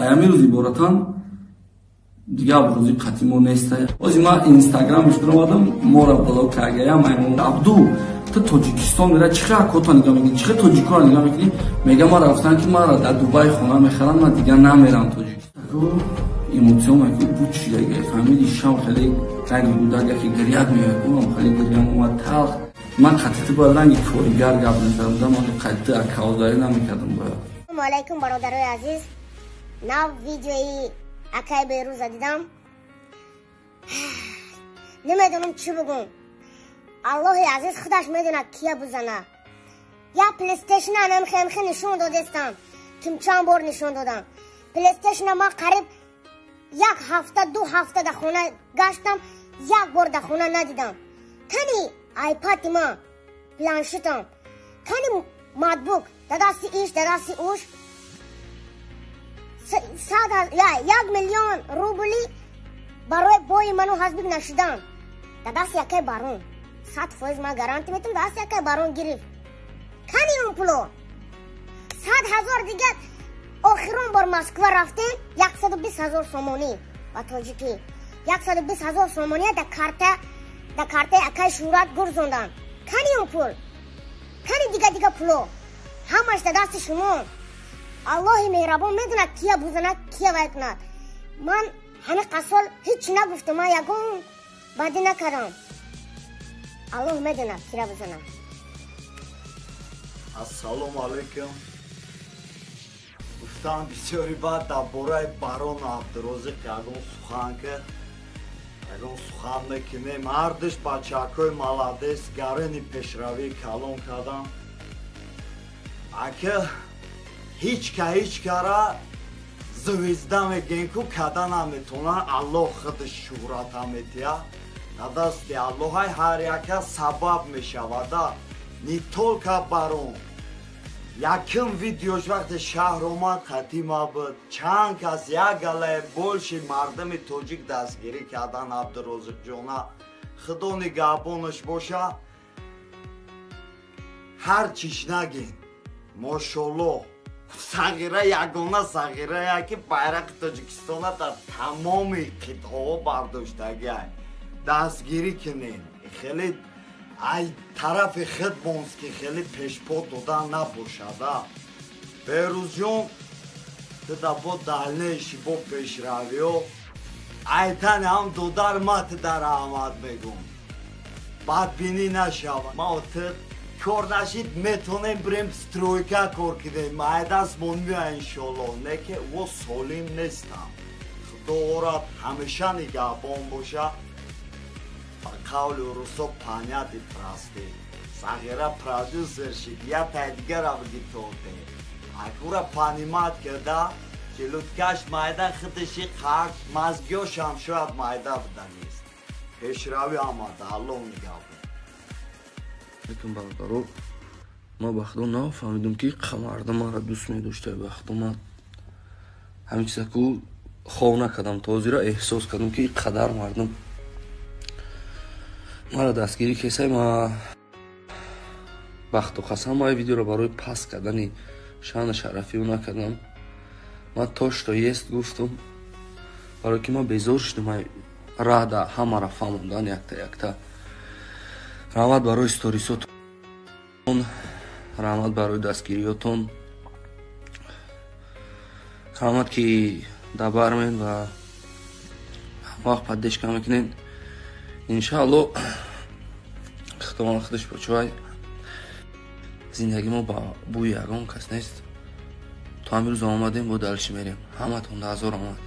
Аями рӯз иборатан дига Абдурозиқ қатъи мо неста. Ҳозир ман Инстаграмш дуромадам, моро блок каргаям. Абду, ту Тоҷикистон мера, чӣ хел акота нигоҳ мекунӣ, чӣ хел тоҷикоро нигоҳ мекунӣ? Мега, мара гуфтанд, ки мара дар Дубай хона мехарам, ман дига намерам Тоҷикистон. Эмоцион ку буд шидаги, фаҳмиди, шам хеле ранги гудак, яке гирят меояд, хеле гирям омад талх. Ман қатъи ту бояд ранги коригар гап мезадам, ман қатъи ту акаоздарӣ намекардам бояд. Ассалому алайкум, бародарои азиз. Нав видеои акай Берӯза дидам, намедонам чӣ бугум. Аллоҳи азиз худаш медонад, кия бузана. Я Плейстейшна намхемхе нишон додестам, ким чанд бор нишон додам. Плейстейшна ман қариб як ҳафта, 2 ҳафта дар хона гаштам, як бор дар хона надидам. Кани айпади ман, планшетам, кани ноутбук? Дар дасти иш, дар дасти уш. 1 миллион рубли барои бои ману ҳазбик нашидан дар дасти якай барон, 100% ман гарантӣ метам, дасти якай барон гирифт. Кани он пуло? 100 000 дига. Охирон бор Москва рафтем, 120 000 сомонӣ, ба тоҷикӣ 120 000 сомония дар картаи акай Шӯрат гурзонданд. Кани он пул? Кани дига дига пуло? Ҳамаш дар дасти шумо. Аллоҳи меҳрабон медонад, кия бузанад, кия вай кунад. Ман ҳамин қасол ҳеҷ нагуфтам, ман ягон бадӣ накардам. Аллоҳ медонад, кира бизанад. Ассалому алайкум. Гуфтам, бисёри баъд дар бораи барону Абдурозиқ ягон сухан кард, ягон сухан мекунем. Ҳардуш бачакҳои молодец, гарени пешравии калон кардам. Ака, ҳеҷ ка ҳеҷ кара звезда мегӯем ку када наметавонад, Аллоҳ худаш шӯҳрата метиҳад. Дар дасти Аллоҳай, ҳар яка сабаб мешавада. Не только барон, якум видеош вақте шаҳр омад, хатима буд, чанд кас, як галае больше мардуми тоҷик дастгирӣ кардан Абдурозиқҷона. Худо нигаҳбонаш боша. Ҳар чиш нагин, мошоллоҳ, сағира, ягона сағирая, ки байрақи Тоҷикистона дар тамоми қитъаҳо бардоштагиай. Дастгирӣ кунем. Хеле ай тарафи худ бонст, ки хеле пешпо додан набошада. Берӯзҷон, туда бо дальнейший, бо пешравиё айтани ҳам додар, ма туда раҳмат мегум. Бадбинӣ нашава, ма ту кор нашид, метонем бирем стройка кор кунем, майдастмон мея, иншоллоҳ. Не ки во солим нестам, худо орад, ҳамеша нигаҳбон боша. Ба қавли урусо, понятие прости. Сағира продюсер шид, я тай дигара биги тоте акура понимать карда, желудка ш майда, худаши қак, мозги ошам шояд майда буданист. Пешравӣ омада, Аллоҳ нигаҳбон. Лекин, бародаро, ман ба худо нафаҳмидум, ки мардум маро дӯст медошта. Ба худо, ман ҳамин чиза ку хов накардам, то ҳозира эҳсос кардам, ки қадар мардум маро дастгирӣ кесай. Ма бахту қасам, ман видеоро барои паст кардани шаъну шарафи ӯ накардам. Ман то что есть гуфтум, барое ки ман безор шудам рада ҳамаро фаҳмондан якта якта. Раҳмат барои сторисотон, раҳмат барои дастгириётон, раҳмат, ки дабармен ва ҳамавақт поддержка мекунед. Иншаалло, Худованд худаш бочувай. Зиндагӣ мо ба бӯи ягон кас нест. То ҳамин рӯз омадем, бо дальше мерем. Ҳаматон ҳазор омад.